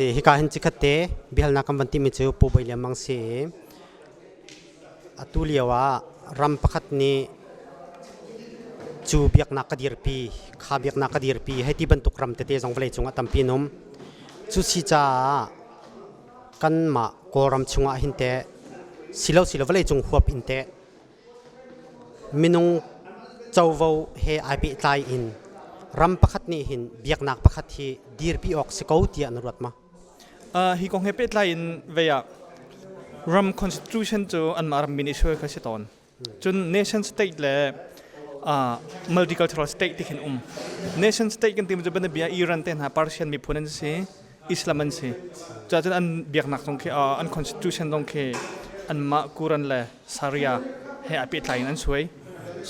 Si hika hin cikhat te biahalnak kan van timi cu Pu Bawi Lian Mang si i atu lio ah ram pakhat nih cu biaknak ka dirpi, kha biaknak ka dirpi hei ti bantuk ram tete zong vawlei cungah tampi an um. Cu si caah kanmah Kawlram chungah hin teh silo silo vawlei cung huap in teh Minung covo he ai pehtlai in ram pakhat nih hin biaknak pakhat hi dirpi awk si ko tiah na ruat ma? Hi kong he pehtlai in vei ah ram constitution cu anmah rammi nih suai kha si tawn. Cun nation state le multicultural state ti khin um. Nation state kan timi cu banabia Iran te hna Persian miphun an si. Islam an si. Cuahcun an biaknak zong khi an constitution zong khi anmah Quran le Sharia he a pehtlai in an suai.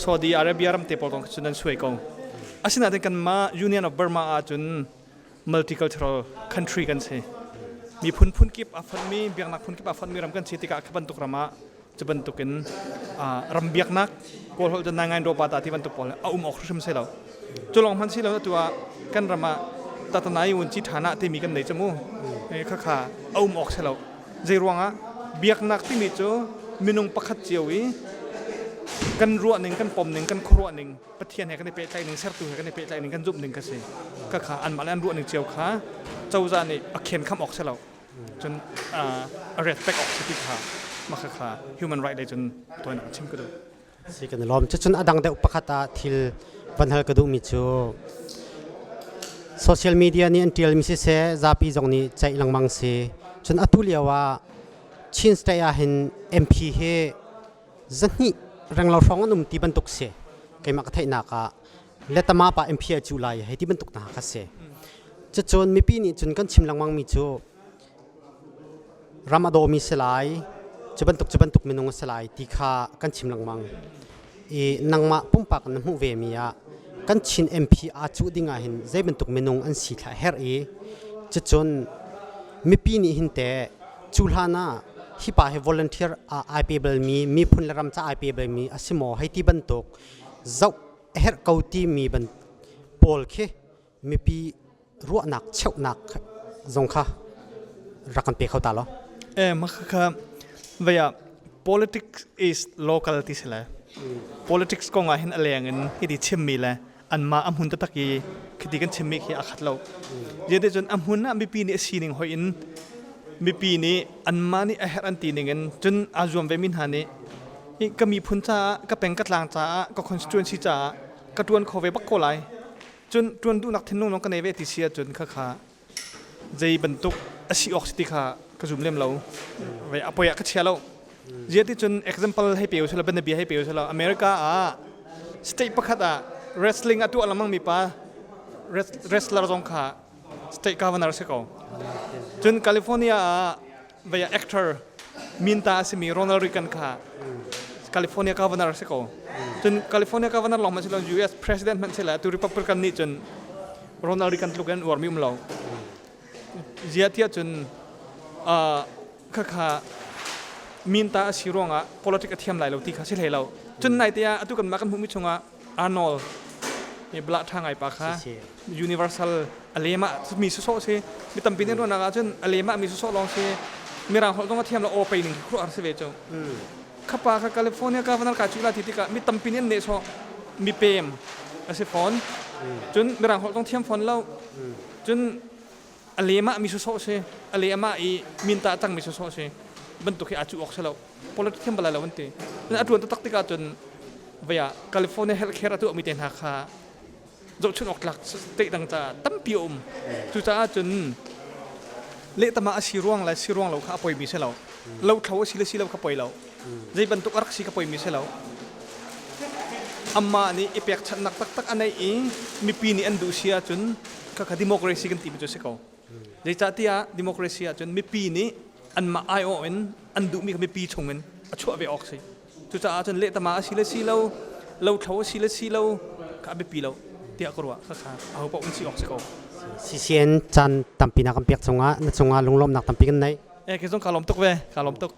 Saudi Arabia ram te pawl kong cun an suai ko. Asinain kanmah Union of Burma ahcun multicultural country kan si. Miphun phunkip a fonhmi, biaknak phunkip a fonhmi ram kan si tikah khi bantuk ram ah cu bantukin ram biaknak Kawl holh cun nai ro pa ta ti bantuk pawl a um awk hrim si lo. Cu lawng hmanh si lo atu ah kan ram ah tatanai un chi thana timi kan nei chamu kha kha a um awk si lo. Zei ruangah biaknak timi cu minung pakhat cio i kan ruah ning kan pom ning kan khuaruah ning Pathian he kan i pehtlaih ning sertu he kan i pehtlaih ning kan zumh ning ka si kha kha anmah le an ruah ning cio kha cozah nih a khen kham awk si lo cun a respect awk si ti kha mah kha human right lei cun tawinak chim ka duh. Si kan i lawm. Cucun a dang deuh pakhat ah thil van hal ka duhmi cu social media nih an ṭialmi siseh zapi zong nih ceih lengmang si. Cun atu lio ah Chin State ah hin MP hi zahnih renglo hrawng an um ti bantuk si. Keimah ka theihnak ah letama pa MP a cu lai hei ti bantuk hna kha si. Cucun mipi nih cun kan chim lengmang mi cu ram a dawmi si lai, cu bantuk cu bantuk minung a si lai ti kha kan chim lengmang. I nangmah pumpak na hmuh ve mi ah kan Chin MP aa cuh ding ah hin zei bantuk minung an si thla herh i cucun mipi nih hin teh cu hlan ah hi pa hi volunteer ah ai pe balmi miphun le ram ca ai pe balmi a si maw hei ti bantuk zoh a herh ko timi ban pawl khi mipi ruahnak cheuhnak zong kha rak kan pe kho ta law. Eh mah kha vaya politics is local ti si le politics kong ah hin a leng in hiti chimmi le anmah a hmun taktak i khiti kan chimmi khi a khat lo. Zeite cun a hmun ah mipi nih a sining hoi in mipi nih anmah nih a herh an ti ning in cun aa zuam ve mi hna nih ka miphun caah ka peng ka tlang caah ka constituency caah ka tuan kho ve bak ko lai cun ṭuan duhnak thinlung lawng ka nei ve ti si ahcun khakha zei bantuk a si awk si ti kha ka zum lem lo ve a poi ah ka chia lo zia ti cun example hei pe usila banabia hei pe usila America ah state pakhat ah wrestling a tuah lengmang mi pa wrestler zong kha state governor si ko cun California ah vaya actor minta a simi Ronald Reagan kha California governor si ko. Cun California governor lawng hmanh si lo US president hmanh si le tu Republican nih cun Ronald Reagan tluk in uarmi um lo. Zia tiah cun khakha minta a si ruangah politics a thiam lai lo ti kha si hlei lo. Cun nai te ah atu kan mah kan hmuhmi chungah Arnold blah ṭha ngai pa kha universal a lem ah mi sawsawh si mi tampi nih ruahnak ahcun a lem ah mi sawsawh lawng si mirang holh zong a thiam lo aw pei ning khi khuaruahhar si ve cu kha pa kha California governor ka cu la ti tikah mi tampi nih an nehsawh mi pem a si fawn cun mirang holh zong thiam fawn lo cun a lem ah mi sawsawh si a lem ah i minta a cang mi sawsawh si bantuk hi a cu awk si lo politics thiam balai lo an ti a ṭuan taktak tikah cun vaya California healthcare a tuahmi te hna kha zohchunh awk tlak state dang caah tampi a um cucaah cun lehtama a si ruang le si ruang lo kha a poimi si lo lothlo a si le si lo kha poi lo zei bantuk a rak si kha poimi si lo amah nih i pekchanhnak taktak a neih i mipi nih an duh si ahcun khakha democracy kan timi cu a si ko zeicahtiah democracy ahcun mipi nih anmah aiawh in an duhmi kha mipi chungin a chuah ve awk si cucaah cun lehtama a si le si lo lothlo a si le si lo kha a biapi lo tiah ka ruah khakha aho paoh in si awk si ko CCN caan tampi na kan pek cungah na cungah lunglawmnak tampi kan nei eh ke zong ka lawm tuk ve ka lawm tuk.